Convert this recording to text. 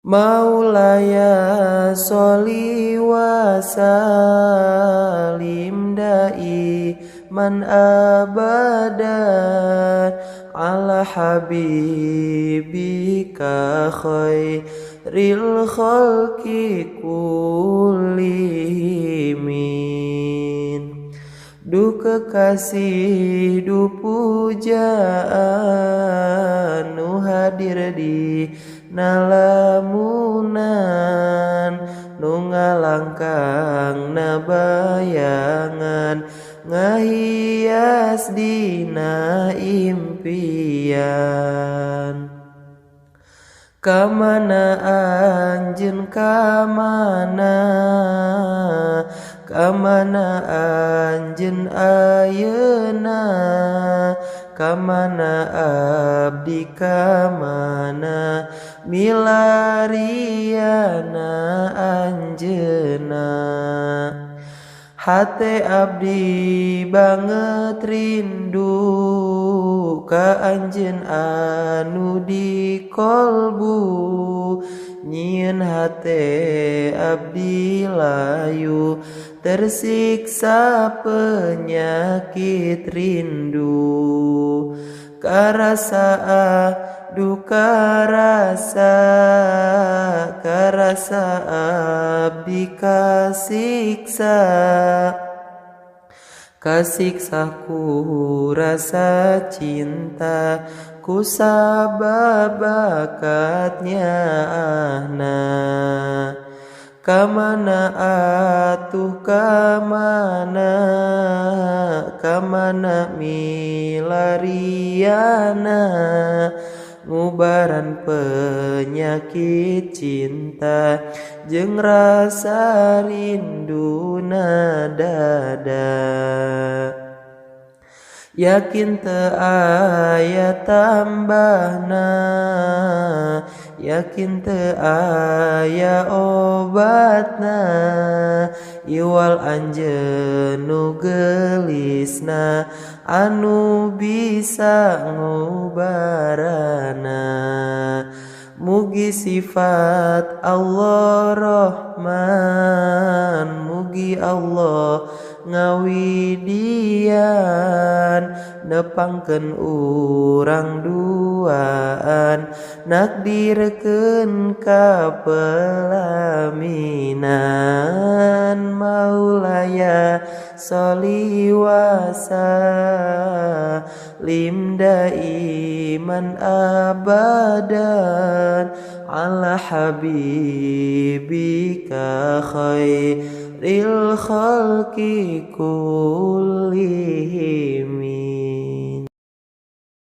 Maulaya sholli wa sallim daiman abadan ala habibika khairil khalqi kullihim. Du kekasih du pujaan nu hadir di nalamunan nu ngalangkang nabayangan ngahias dina impian. Kamana anjeun kamana, kamana anjeun ayeuna, kamana abdi kamana milariana anjeuna. Hate abdi banget rindu ka anjeun anu di kolbu, nyieun hate abdi layu tersiksa penyakit rindu. Karasa duka rasa, karasa abdi kasiksa, kasiksa ku rasa cinta ku sabab bakatnya ahna. Kamana atuh kamana, kamana milariana ngubaran penyakit cinta jeung rasa rinduna dada. Yakin teu aya tambahna, yakin teu aya obatna, iwal anjeun nu geulisna anu bisa ngubarana. Mugi sifat Allah Rahman, mugi Allah ngawidian nepangkeun urang duaan nakdirkeun ka pelaminan. Maulaya sholli wa sallim daiman abadan ala habibika khairil khalqi kullihim.